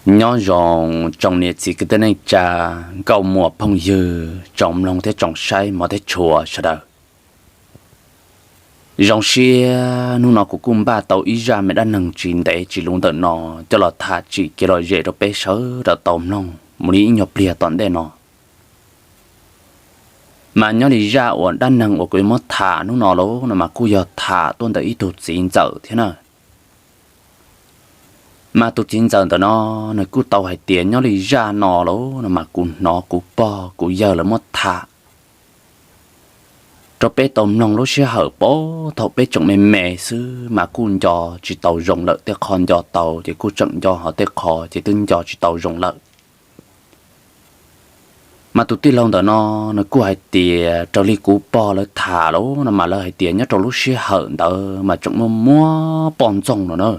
Nyob zoo tsoom niam txiv kwv tij neej tsa, nkauj muam phooj ywg, tsoom mloog thiab tsoom saib hmov thiab tshua sawv daws. Zoo siab hnub no kuv kuj npaj tau ib zaj me dab neeg tsis ntev tsis luv ntawm no coj los tham tsim kev lom zem rau peb sawv daws tau mloog mus li ib nyuag pliag tom ntej no. Mas nyob li zaj uas dab neeg uas kuv yuav muab tham hnub no lawm no mas kuj yog tham tuaj ntawm ib tug txiv ntxawm thiab na. Mas tus txiv ntxawm ntawm no nws kuj tau hais tias nyob li zaj no lawm no mas kuv hnov kuv pog kuv yawg lawv muab tham rau peb tau mloog lub sij hawm puag thaum peb tseem me me xwb mas kuj nco tsis tau zoo lawm, tej qho nco tau ces kuj tseem nco, ho tej qho ces twb nco tsis tau zoo lawm. Mas tus tij laug ntawm no nws kuj hais tias raws li kuv pog lawv tham lawm no mas lawv hais tias nyob rau lub sij hawm ntawd mas tseem muaj muab poj ntxoog no na.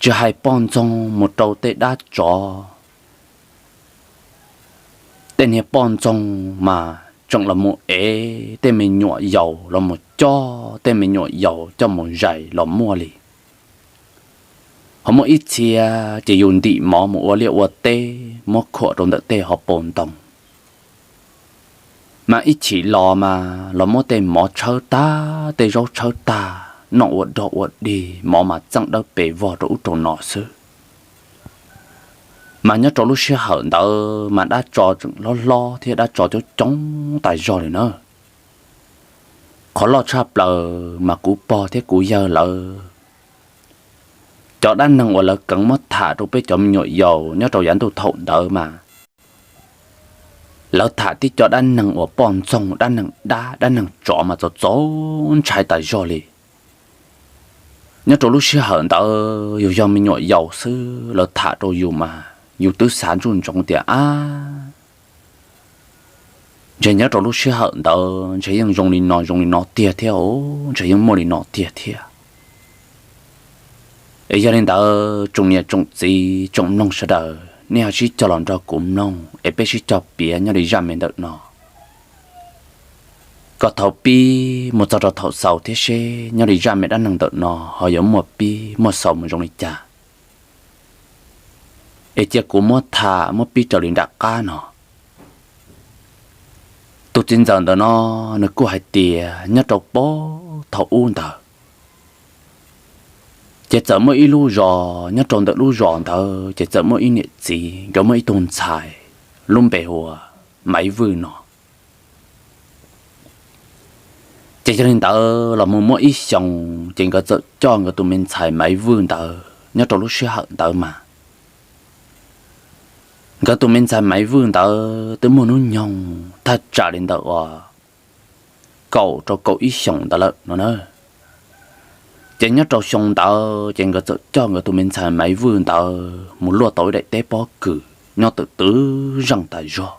Tsis hais poj ntxoog mus rau tej dab tsov, tej niag poj ntxoog mas tseem los mus ev tej me nyuam yaus, los mus coj tej me nyuam yaus coj mus zais los muaj li. Ho muaj ib txhia ces yus ntim mov mus ua liaj ua teb muab khuam rau ntawm tej hauv paus ntoo. Mas ib chim los mas los muab tej mov tshawb tag, tej zaub tshawb tag, noj ua dog ua dig, mov mas txeej dawb pes vog rau ub rau no xwb. Mas nyob rau lub sij hawm ntawd mas dab tsov tseem hlob hlob thiab dab tsov coob coob tas zog li na. Qhov loj tshaj plaws mas kuv pog thiab kuv yawg lawv, cov dab neeg uas lawv keev muab tham rau peb cov me nyuam yaus nyob rau yav ntuj thaum ntawd mas lawv tham tib co dab neeg uas poj ntxoog, dab neeg dab, dab neeg tsov mas txaus txaus ntshai tas zog li. Nyob rau lub sij hawm ntawd yus yog me nyuam yaus xwb, lawv tham rau yus mas yus twb xav ntsuj ntsoov tias ab, ntshe nyob rau lub sij hawm ntawd ntshe yeej zoo li no zoo li no tiag thiab os, ntshe yeej muaj li no tiag thiab. Es yog li ntawd tsoom niam tsoom txiv tsoom mloog sawv daws nej ho sib cog los nrog kuv mloog es peb sib cog piav nyob li zaj me ntawm no kom thaum pib mus txog rau thaum xaus thiab seb nyob li zaj me dab neeg ntawm no ho yuav muaj pib muaj xaus mus zoo li cas. Es cia kuv muab tham muab pib raws li nram qab no. Tus txiv ntxawm ntawm no nws kuj hais tias nyob rau puag thaum ub ntawd ces txawm muaj ib lub zos, nyob rau ntawm lub zos ntawd ces txawm muaj ib niam txiv, nkawd muaj ib tug ntxhais lub npe hu ua Maiv Vwj no. Ces yog li ntawd los mus muaj ib xyoos ces nkawd txawm coj nkawd tus me ntxhais Maiv Vwj ntawd, nyob rau lub sij hawm ntawd mas nkawd tus me ntxhais Maiv Vwj ntawd twb muaj hnub nyoog thaj tsam li ntawm uas kaum rau kaum ib xyoos ntawd lawm no na. Ces nyob rau xyoo ntawd ces nkawd txawm coj nkawd tus me ntxhais Maiv Vwj ntawd mus luaj tau ib daim teb pob kws nyob twm twm zeej tas zog.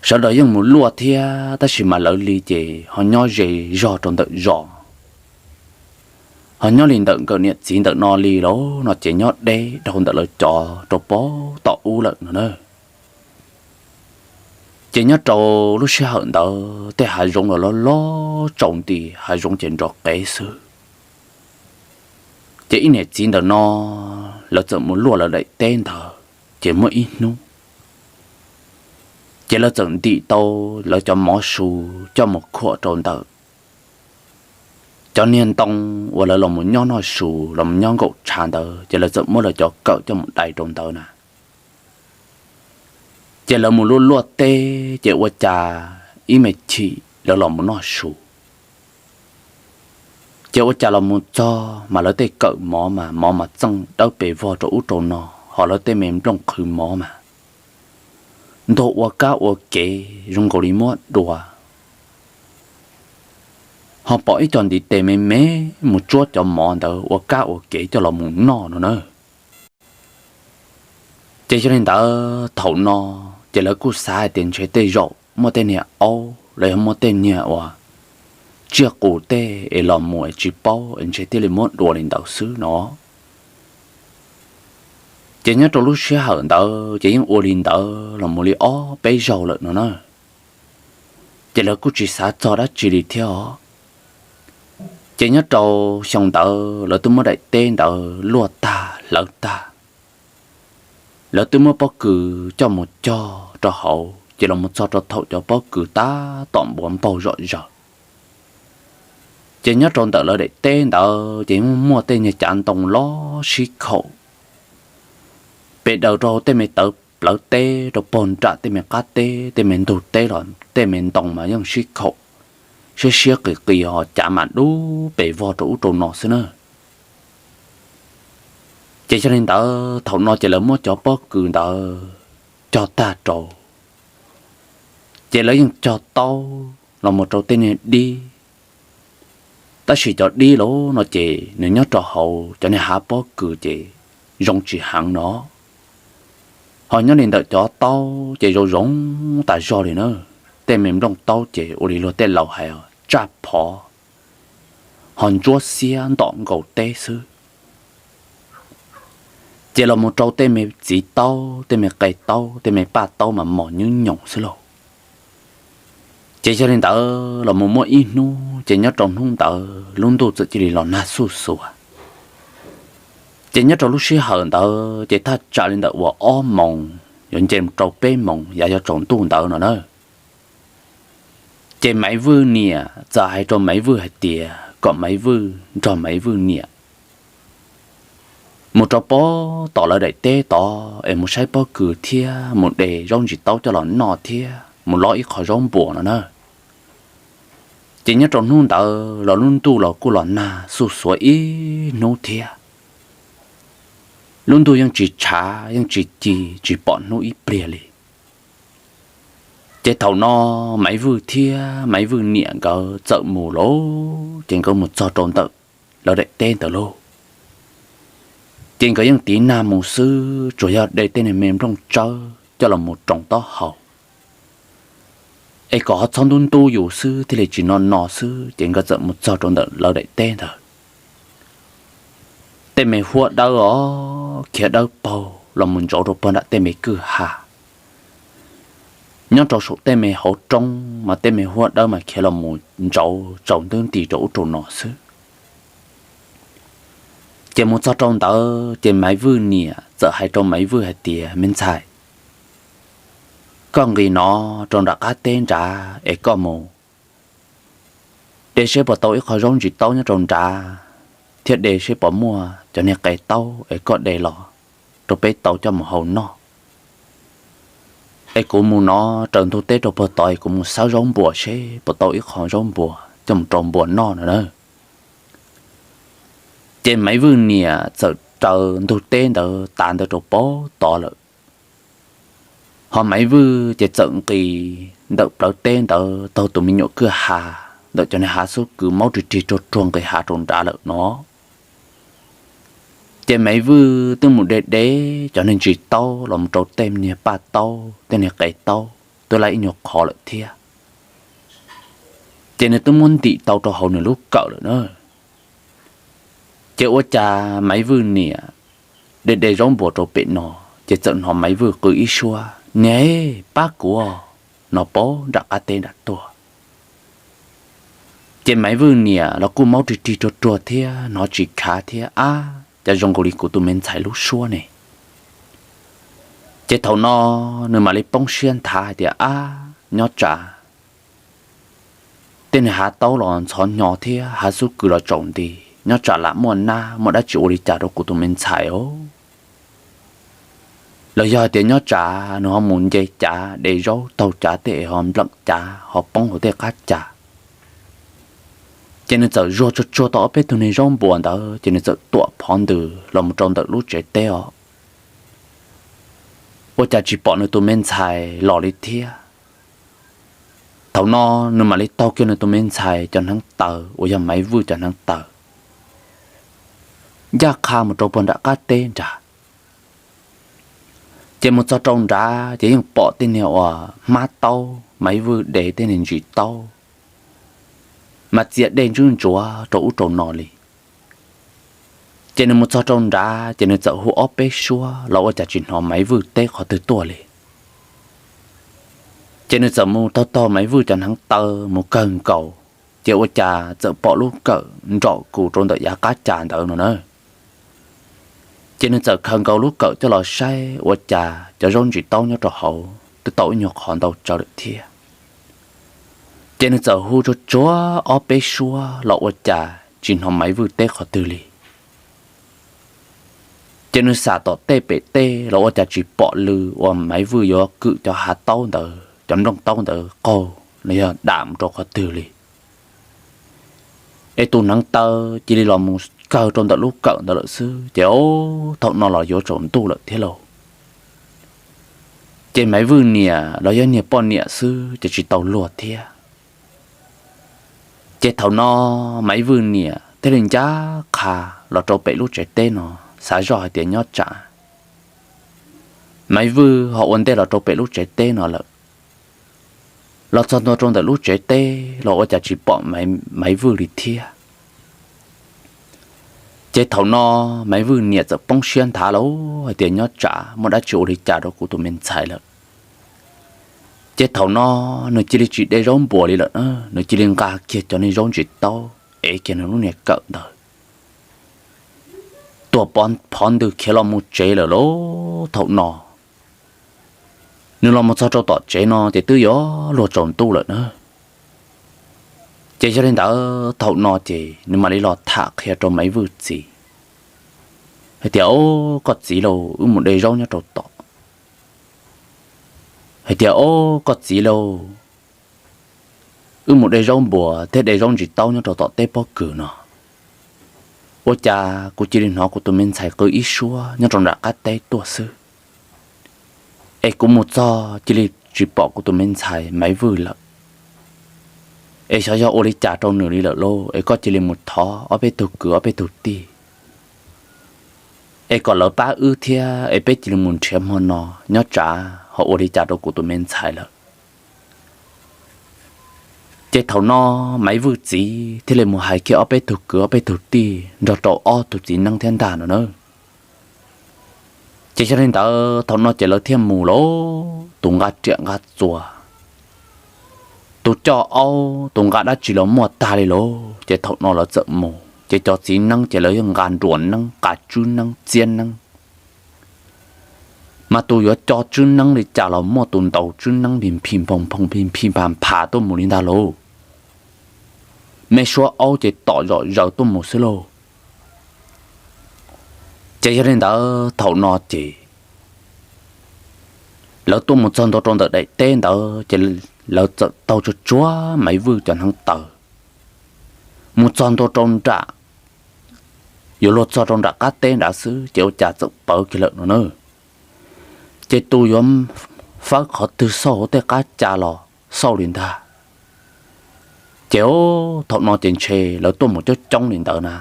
Sawv daws yeej mus luaj thiab tab sis mas lawv li ces ho nyob ze zog rau ntawm zos, ho nyob li ntawm nkawd niam txiv ntawm no li los no ces nyob deb dhau ntawm lawv cov rau puag tom ub lawm no na. Ces nyob rau lub sij hawm ntawd tej hav zoov los loj loj tsaus nti, hav zoov ces nrov qev xwb. Ces ib niam txiv ntawm no lawv txawm mus luaj lawv daim teb ntawd, ces muaj ib hnub ces lawv txawm ntim tau lawv cov mov su coj mus khuam rau ntawm cov niag ntoo uas lawv los mus nyob noj su los mus nyob nkaum tshav ntawd, ces lawv txawm muab lawv cov kawm coj mus dai rau ntawd na. Ces lawv mus luaj luaj teb ces ua cas ib me chim lawv los mus noj su, ces ua cas los mus txog mas lawv tej kawm mov mas mov mas txeej dawb pes vog rau ub rau no, ho lawv tej me nplooj qhwv mov mas ntuag ua kab ua kev zoo nkaus li muab dua, ho pom ib co ntiv tes me me mus tsuab cov mov ntawd ua kab ua kev coj los mus noj no na. Ces yog li ntawd thaum no ces lawv kuj xav hais tias ntshe tej zaum muaj tej niag aub los yog muaj tej niag uas tsiaj qus tej es los mus es tsis paub es ntshe thiaj li muab dua li ntawd xwb no. Ces nyob rau lub sij hawm ntawd ces yeej ua li ntawd los mus li ob peb zaug lawm no na. Ces lawv kuj tsis xav txog dab tsi li thiab os. Ces nyob rau xyoo ntawd lawv twb muab daim teb ntawd luaj tag hlawv tag, lawv twb muab pob kws coj mus cog rau hauv, ces los mus txog rau thaum cov pob kws tab tom npuav npaug zom zaws. Ces nyob rau ntawm lawv daim teb ntawd ces muaj muaj tej niag cav ntoo loj sib khaum, pes daws rau tej me tawv plawv teb rau pog nram tej me qab teb, tej me ntug teb los tej me ntoo mas yeej sib khaum, siab siab qis qis ho cav mas dub pes vog rau ub rau no xwb na. Ces yog li ntawd thaum no ces lawv muab cov pob kws ntawd cog tag rau, ces lawv yeej cog taub los mus rau tej niag dib, tab sis cov dib los no ces nws nyob rau hauv cov niag hav pob kws ces zoo tsis heev no. Ho nyob li ntawm cov taub ces zoo zoo tas zog li na, tej me nplooj taub ces ua li luag tej laus hais tsaj phov, ho ntsuab xiab ntom nkaus teb xwb. Ces los mus rau tej me txiv taub, tej me qe taub, tej me paj taub mas mos nyuj nyoos xwb lauj. Ces yog li ntawd los mus muaj ib hnub ces nyob rau hnub ntawd lub ntuj txawm cia li los nag xuj xuav. Ces nyob rau lub sij hawm ntawd ces thaj tsam li ntawm uas ob moos yuav nce mus rau peb moos yav yuav tsaus ntuj ntawd no na. Ces Maiv Vwj niam txawm hais rau Maiv Vwj hais tias kom Maiv Vwj nrog Maiv Vwj niam mus rau pob tom lawv daim teb tod es mus saib pob kws thiab mus de zaub ntsis taub coj los noj thiab mus lov ib qho zaub npuas no na. Ces nyob rau hnub ntawd los lub ntuj los kuj los nag xuj xuav ib hnub thiab. Lub ntuj yeej tsis tshav yeej tsis ci, tsis pom hnub ib pliag li. Ces thaum no Maiv Vwj thiab Maiv Vwj niam nkawd txawm mus lauj, ces nkawd mus txog rau ntawm lawv daim teb ntawd lauj. Ces nkawd yeej tiv nag mus xwb, tsuas yog de tej niag me nplooj tsawb coj los mus roos taub hau, es kom ho txhob ntub ntub yus xwb thiaj li tsis no no xwb. Ces nkawd txawm mus txog rau ntawm lawv daim teb ntawd, tej me huab dawb os khiav dawb paug los mus ntsauv rau pog nram tej me kwj ha. Nyob rau saum tej me hauv roob mas tej me huab dawb mas khiav los mus ntsauv tsaus ntuj nti rau ub rau no xwb. Ces mus txog rau ntawd ces Maiv Vwj niam txawm hais rau Maiv Vwj hais tias, Me ntxhais, koj nqis no rau nram qab teb nrad es koj mus de seb puas tau ib qho zaub ntsis taub nyob rau nrad, thiab de seb puas muaj cov niag qe taub es koj de los rau peb tau coj mus hau noj. Es kuv mus no raws ntug teb rau puag tod es kuv mus xawb zaub npuas seb puas tau ib qho zaub npuas coj mus rau npuas noj no na. Ces Maiv Vwj niam txawm raws ntug teb ntawd tav ntawd rau puag tod lawm. Ho Maiv Vwj ces txawm nqis ntawm plawv teb ntawd taug tus me nyuam kwj ha ntawm cov niag hav xub kws maub rig rig ruag ruag nqis hav rau nrad lawm no. Ces Maiv Vwj twb mus de de cov niag ntsis taub los mus rau tej niag paj taub tej niag qe taub twb lab ib nyuag qhov lawm thiab. Ces nws twb muab ntim tau rau hauv nws lub kawm lawm na. Ces ua cas Maiv Vwj niam de de zaub npuas rau pem no, ces txawm hnov Maiv Vwj qw ib suab, Niam, pab kuv, no puag nram qab teb nram tuaj. Ces Maiv Vwj niam los kuj maub rig rig ruag ruag thiab hnov tsis khav thiab, Ab, cas zoo nkaus li kuv tus me ntxhais lub suab ne. Ces thaum no nws mam li poob siab nthav hais tias, Ab, nyob tsam tej niag hav taub los ntxhov hnyo thiab hav xub kws los tsaus nti, nyob tsam lam muaj nab muaj dab tsi ua li cas rau kuv tus me ntxhais os. Los yog hais tias nyob tsam nws ho mus nce cav de zaub taug cav tej es ho npleem cav ho poob hauv tej qab cav. Ces nws txawm zuag tsuag tsuag tau ob peb tug niag zaub npuas ntawd ces nws txawm tuam phov ntws los mus rau ntawm lub tsev teb os. Ua cas tsis pom nws tus me ntxhais los li thiab. Thaum no nws mam li taug kiag nws tus me ntxhais cov hneev taw uas yog Maiv Vwj cov hneev taw ncaj qha mus rau puag nram qab teb nrad. Ces mus txog rau nrad ces yeej pom tej niag uas hmab taub, Maiv Vwj de tej niag ntsis taub mas txia dej ntsuab ntsuav rau ub rau no li. Ces nws mus txog rau nrad ces nws txawm hu ob peb suab los ua cas tsis hnov Maiv Vwj teb qhov twg tuaj li. Ces nws txawm mus taug taug Maiv Vwj cov hneev taw mus kawg nkaus ces ua cas txawm pom lub kawm nrom kus rau ntawm yav qab cas ntawd no na. Ces nws txawm khaws nkaus lub kawm coj los saib ua cas cov zaub ntsis taub nyob rau hauv twb tau ib nyuag qhov ntau tsawv lawm thiab. Ces nws txawm hu tsuag tsuag ob peb suab los ua cas tsis hnov Maiv Vwj teb qhov twg li. Ces nws xam tom tej pem tej los ua cas tsis pom lw uas Maiv Vwj yuav kwm cov hav taub ntawd, cov nplooj taub ntawd qaug los yog dam mus rau qhov twg li. Es tus hneev taw cia li los mus kawg rau ntawm lub kawm ntawd lawm xwb, ces o, thaum no los yuav tsaus ntuj lawm thiab lauj. Ces Maiv Vwj niam los yog niag poj niam xwb ces tsis tau luag thiab. Ces thaum no Maiv Vwj niam thiaj li ncaj qha los rau pem lub tsev teb no, xav zoj hais tias nyob tsam Maiv Vwj ho ua ntej los rau pem lub tsev teb no lawm. Los txog ntua rau ntawm lub tsev teb los ua cas tsis pom Maiv Vwj li thiab. Ces thaum no Maiv Vwj niam txawm poob siab nthav lawm hais tias nyob tsam muaj dab tsi ua li cas rau kuv tus me ntxhais lawm. Ces thaum no nws cia li tsis de zaub npuas li lawm na, nws cia li nqa kiag cov niag zaub ntsis taub ev kiag nws lub niag kawm ntawd tuaj phov ntws khiav los mus tsev lawm lauj. Thaum no nws los mus txog rau tom tsev no ces twb yuav luag tsaus ntuj lawm na. Ces yog li ntawd thaum no ces nws mam li los tham qhia rau Maiv Vwj txiv hais tias, Au, koj txiv lauj, wb mus de zaub nyob rau tom. Hais tias, Au, koj txiv lauj, wb mus de zaub npuas thiab de zaub ntsis taub nyob rau tom teb pob kws no. Ua cas kuv cia li hnov kuv tus me ntxhais qw ib suab nyob rau nram qab teb tuaj xwb. Es kuv mus txog cia li tsis pom kuv tus me ntxhais Maiv Vwj lawm. Es xyov yog ua li cas rau nws li lawm lauj, es koj cia li mus thov ob peb tug kwv ob peb tug tij es kom lawv pab wb thiab es peb cia li mus nrhiav hmo no, nyob tsam ho ua li cas rau kuv tus me ntxhais lawm. Ces thaum no Maiv Vwj txiv thiaj li mus hais kiag ob peb tug kwv ob peb tug tij nrog rau ob tug txiv neeb thiab ntag no na. Ces yog li ntawd thaum no ces lawv thiaj mus lauj, tus nqa riam nqa txuas, tus coj aub, tus nqa dab tsi los muaj tag li lauj. Ces thaum no lawv txawm mus, ces cov txiv neeb ces lawv yeej nqa nruas neeb, nqa tswb neeb, txiab neeb. Mas tus yuav co tswb neeb li cas los muaj, tus ntaus tswb neeb npig nphis nphoo nphoo npig nphis nphas nphas tuaj mus li ntag lauj. Me suab aub ces tom zom zaws tuaj mus xwb lauj. Ces yog li ntawd thaum no ces lawv tuaj mus txog ntua rau ntawm daim teb ntawd ces lawv txawm taug tsuag tsuag Maiv Vwj cov hneev taw mus txog ntua rau nram, yuav luag txog rau nram qab teb nrad xwb ces ua cas txawm pawv kiag lawm no na. Ces tus yuav fawb qhov twg xauj hauv tej qab ca los xauj li ntag. Ces thaum no ces ntshe lawv tuaj mus coob coob li ntawd na.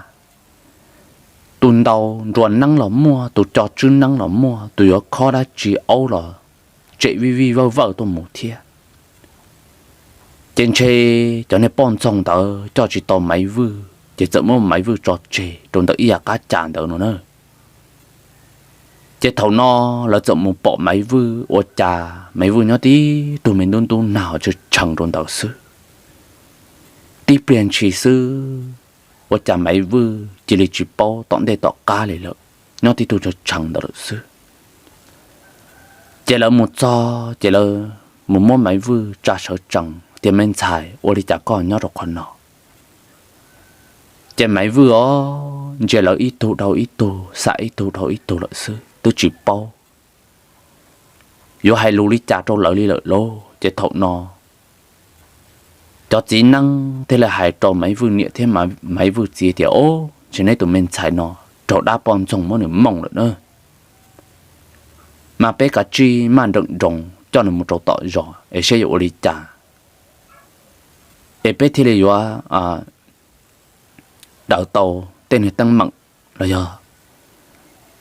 Tus ntaus nruas neeb los muaj, tus co tswb neeb los muaj, tus yuav khob dab tsi aub los tsem vij vij vawj vawj tuaj mus thiab. Ces ntshe cov niag poj ntxoog ntawd coj tsis tau Maiv Vwj ces txawm muab Maiv Vwj tso tseg rau ntawm ib yam qab ca ntawd no na. Ces thaum no lawv txawm mus pom Maiv Vwj ua cas Maiv Vwj nyob tib tug me ntub ntub nag tsw tshee rau ntawd xwb. Tib pliag ntshis xwb ua cas Maiv Vwj cia li tsis paub tom ntej tom qab li lawm, nyob tib tug tsw tshee ntawd lawm xwb. Ces lawv mus txog ces lawv mus muab Maiv Vwj tsa sawv tsees tias, Me ntxhais, ua li cas koj nyob rau qhov no? Ces Maiv Vwj os, ntsia lawv ib tug dhau ib tug, xam ib tug dhau ib tug lawm xwb twb tsis paub yuav hais lus li cas rau lawv li lawm lauj. Ces thaum no cov txiv neeb thiaj li hais rau Maiv Vwj niam thiab Maiv Vwj txiv tias, Ob, ntshe neb tus me ntxhais no raug dab poj ntxoog muab nws mooj lawm na. Mas peb kav tsij maj nroos nroos coj nws mus rau tom zos es saib yuav ua li cas es peb thiaj li yuav daws tau tej niag teeb meem los yog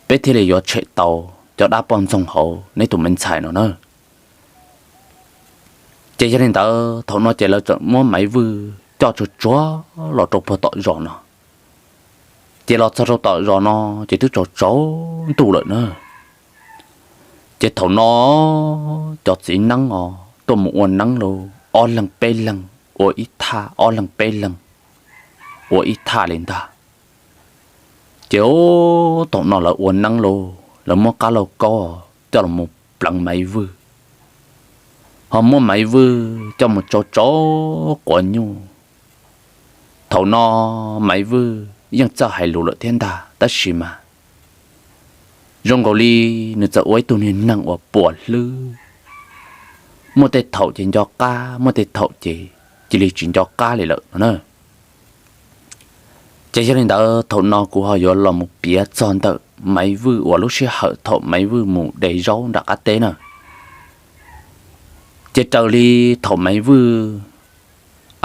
peb thiaj li yuav tshem tau cov dab poj ntxoog hauv neb tus me ntxhais no na. Ces yog li ntawd thaum no ces lawv txawm muab Maiv Vwj coj tsuag tsuag los rau puag tom zos no. Ces los txog rau tom zos no ces twb tsaus tsaus ntuj lawm na. Ces thaum no cov txiv neeb os tuaj mus ua neeb lauj, ob leeg peb leeg ua ib thaj, ob leeg peb leeg ua ib thaj li ntag. Ces thaum no lawv ua neeb lauj, lawv muab qab lauj kaub coj los mus pleev Maiv Vwj, ho muab Maiv Vwj coj mus tsau tsau quav nyuj. Thaum no Maiv Vwj yeej txawj hais lus lawm thiab ntag, tab sis mas zoo nkaus li nws txawm ua ib tug niag neeg uas puas hlwb, muaj tej thaum ces nco qab, muaj tej thaum ces cia li tsis nco qab li lawm no na. Ces yog li ntawd thaum no kuv ho yuav los mus piav txog ntawm Maiv Vwj uas lub sij hawm thaum Maiv Vwj mus de zaub nram qab teb na. Ces raws li thaum Maiv Vwj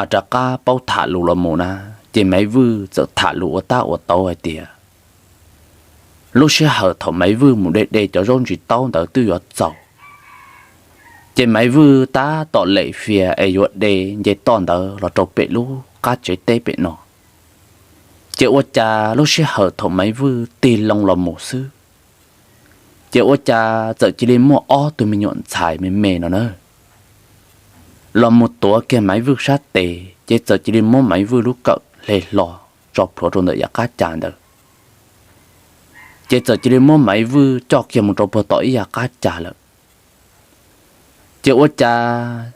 a rov qab paub tham lus los mus na, ces Maiv Vwj txawm tham lus ua tab ua tauv hais tias lub sij hawm thaum Maiv Vwj mus de de cov zaub ntsis taub ntawd twb yuav txaus, ces Maiv Vwj tab tom lem fias es yuav de nce toj ntawd los rau pem lub qab tsev teb pem no. Ces ua cas lub sij hawm thaum Maiv Vwj tig loo los mus xwb, ces ua cas txawm cia li muaj ob tug me nyuam ntxhais me me no na los mus tuav kiag Maiv Vwj sab tes, ces txawm cia li muab Maiv Vwj lub kawm hle hlo tso plhuav rau ntawm yav qab cas ntawd. Ces txawm cia li muab Maiv Vwj coj kiag mus rau puag tom ib yav qab cas lawm. Ces ua cas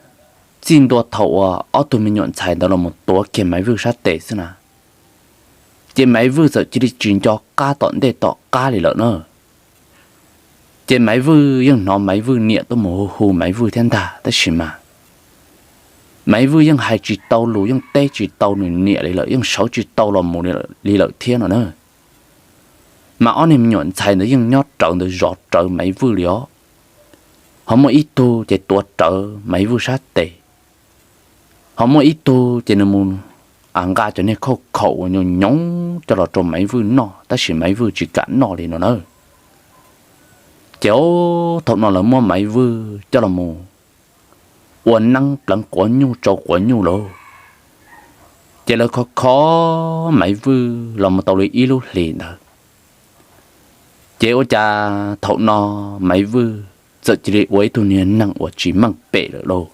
txij ntua thaum uas ob tug me nyuam ntxhais ntawd los mus tuav kiag Maiv Vwj sab tes xwb na, ces Maiv Vwj txawm cia li tsis nco qab tom ntej tom qab li lawm na. Ces Maiv Vwj yeej hnov Maiv Vwj niam tuaj mus hu hu Maiv Vwj thiab ntag, tab sis mas Maiv Vwj yeej hais tsis tau lus, yeej teb tsis tau nws niam li lawm, yeej sawv tsis tau los mus li lawm thiab no na. Mas ob niag me nyuam ntxhais ntawd yeej nyob rawv ntawd zov rawv Maiv Vwj li os. Ho muaj ib tug ces tuav rawv Maiv Vwj sab tes, ho muaj ib tug ces nws mus a nqa cov niag khauj khaum uas nyoos nyoos coj los rau Maiv Vwj noj, tab sis Maiv Vwj tsis kam noj li no na. Ces thaum no lawv muab Maiv Vwj coj los mus ua neeb pleev quav nyuj tsau quav nyuj lauj. Ces lawv kho kho Maiv Vwj los mus tau li ib lub hlis ntawd, ces ua cas thaum no Maiv Vwj txawm cia li ua ib tug niag neeg uas tsis meej pem lawm lauj.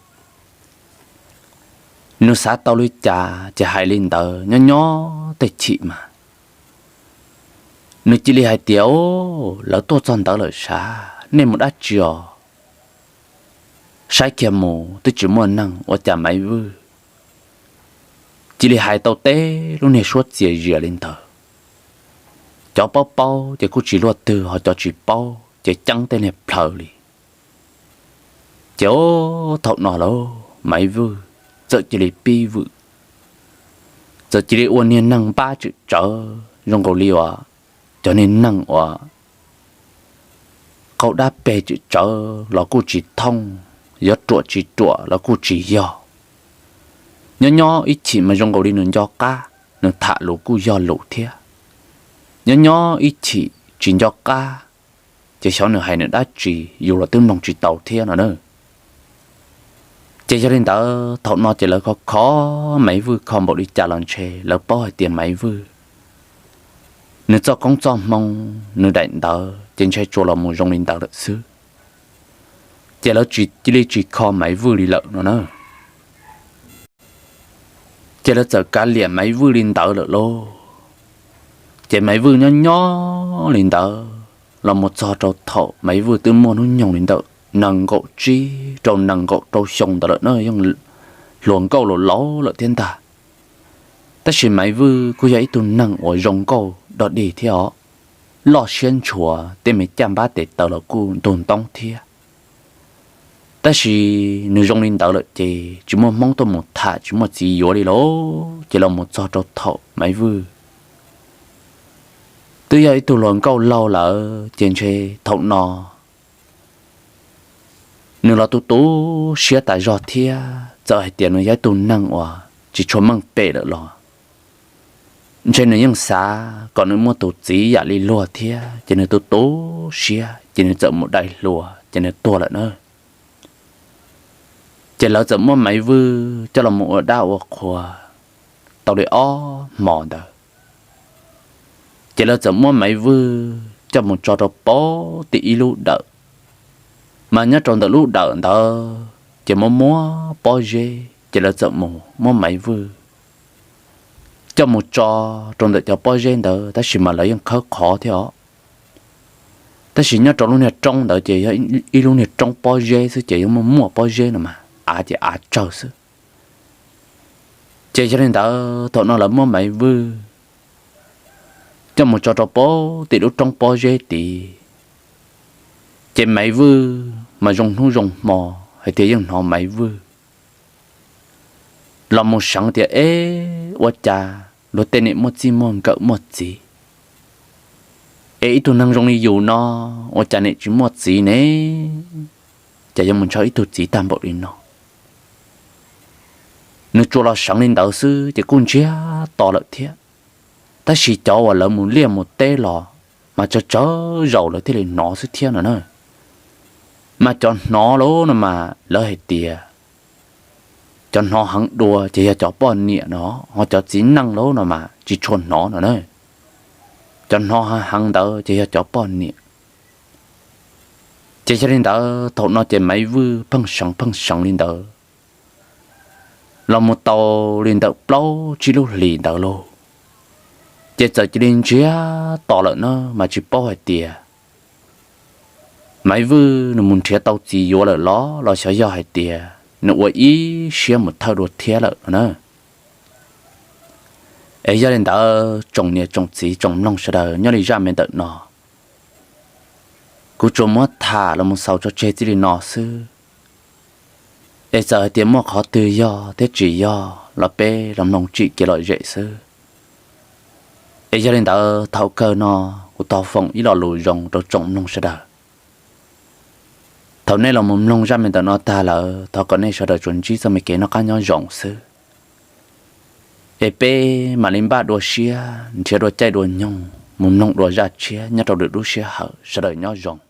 Nws xav tau li cas ces hais li ntawd, nyob nyob tej chim mas nws cia li hais tias, Au, lawv tuaj txog ntawd lawm sav, nej mus dab tsi os? Saib kiag mus twb tsis muaj neeg. Ua cas Maiv Vwj cia li hais tau tej lub niag suab txias zias li ntawd. Cov paub paub ces kuj tsis luaj twg, ho cov tsis paub ces ceeb tej niag plhawv li. Ces thaum no lauj, Maiv Vwj txawm cia li pib vwm, txawm cia li ua niag neeg npab tswm tsawv zoo nkaus li uas cov niag neeg uas qaug dab peg tswm tsawv los kuj tsis thooj, yuav ruam tsis ruam los kuj tsis yog. Nyob nyob ib chim mas zoo nkaus li nws nco qab, nws tham lus kuj yog lus thiab. Nyob nyob ib chim tsis nco qab, ces xyov nws hais nws dab tsi, yus los twb mloog tsis tau thiab no na. Ces yog li ntawd thaum no ces lawv kho kho Maiv Vwj kho npaum li cas los ntshe lawv paub hais tias Maiv Vwj nws txoj koob txoj hmoo, nws daim ntawv ces ntshe tsuas los mus zoo li ntawd lawm xwb. Ces lawv tsis, cia li tsis kho Maiv Vwj li lawm no na. Ces lawv txawm kav liam Maiv Vwj li ntawd lawm lauj. Ces Maiv Vwj nyob nyob li ntawd los mus txog rau thaum Maiv Vwj twb muaj hnub nyoog li ntawm nees nkaum tsib rau nees nkaum rau xyoo ntawd lawm na, yeej hluas nkauj laus laus lawm thiab ntag. Tab sis Maiv Vwj kuj yog ib tug neeg uas zoo nkauj dog dig thiab os, loj siab ntshuav, tej me caj npab tes taw los kuj ntug ntoob thiab. Tab sis nws zoo li ntawd lawm ces tsis muaj hmoob tuaj mus tham, tsis muaj txiv yuav li lauj. Ces los mus txog rau thaum Maiv Vwj twb yog ib tug hluas nkauj laug lawm ces ntshe thaum no nws los tu tu siab tas zog thiab. Txawm hais tias nws yog ib tug neeg uas tsis tshua meej pem lawm los ntshe nws yeej xav kom nws muaj tus txiv yam li luag thiab, ces nws tu tu siab ces nws txawm mus dai hlua ces nws tuag lawm na. Ces lawv txawm muab Maiv Vwj coj los mus ua dab ua qhua tau li ob hmo ntawd, ces lawv txawm muab Maiv Vwj coj mus tso rau pem tim ib lub dawm. Mas nyob rau ntawm lub dawm ntawd ces muab muab pob zeb ces lawv txawm mus muab Maiv Vwj coj mus tso rau ntawm cov pob zeb ntawd, tab sis mas lawv yeej khawb qhov thiab os. Tab sis nyob rau lub niag roob ntawd ces yog ib lub niag roob pob zeb xwb, ces yeej muaj muaj pob zeb no mas av ces av tsawg xwb. Ces yog li ntawd thaum no lawv muab Maiv Vwj coj mus tso rau pem tim lub roob pob zeb tid, ces Maiv Vwj mas zoo hnub zoo hmo hais tias yeej hnov Maiv Vwj los mus seev tias, Eb, ua cas luag tej niam muaj txij muaj nkawm muaj txiv, es ib tug neeg zoo li yus no ua cas niam tsis muaj txiv ne? Ces yuav mus ntshaw ib tug txiv tag npaum li no. Nws tsuas los seev li ntawd xwb ces kuj ntsiag to lawm thiab. Tab sis cov uas lawv mus liaj mus teb los mas tsawg tsawg zaus lawv thiaj li hnov xwb thiab no na. Mas cov hnov lawm no mas lawv hais tias cov hnov heev dua ces yog cov poj niam no, ho cov txiv neej lawm no mas tsis tshua hnov no na. Cov hnov heev heev ntawd ces yog cov poj niam. Ces yog li ntawd thaum no ces Maiv Vwj pheej seev pheej seev li ntawd los mus tau li ntawm plaub tsib lub hlis ntawd lauj, ces txawm cia li ntsiag to lawm na, mas tsis paub hais tias Maiv Vwj nws mus nrhiav tau txiv yuav lawm los los xyov yog hais tias nws ua ib siab mus thawj dua thiab lawm no na. Es yog li ntawd tsoom niam tsoom txiv tsoom mloog sawv daws, nyob li zaj me ntawm no kuv tsuas muab tham los mus xaus tso tseg txij li no xwb. Es txawm hais tias muaj qhov twg yog thiab tsis yog los peb los mloog tsim kev lom zem xwb. Es yog li ntawd thaum kawg no kuv thov foom ib lo lus zoo rau tsoom mloog sawv daws. Thaum nej los mus mloog zaj me ntawm no tag lawm, thov kom nej sawv daws tsuas ntsib txoj me kev noj qab nyob zoo xwb. Es peb mam li npaj dua siab nrhiav dua caij dua nyoog mus mloog dua zaj tshiab nyob rau lwm lub sij hawm, sawv daws nyob zoo.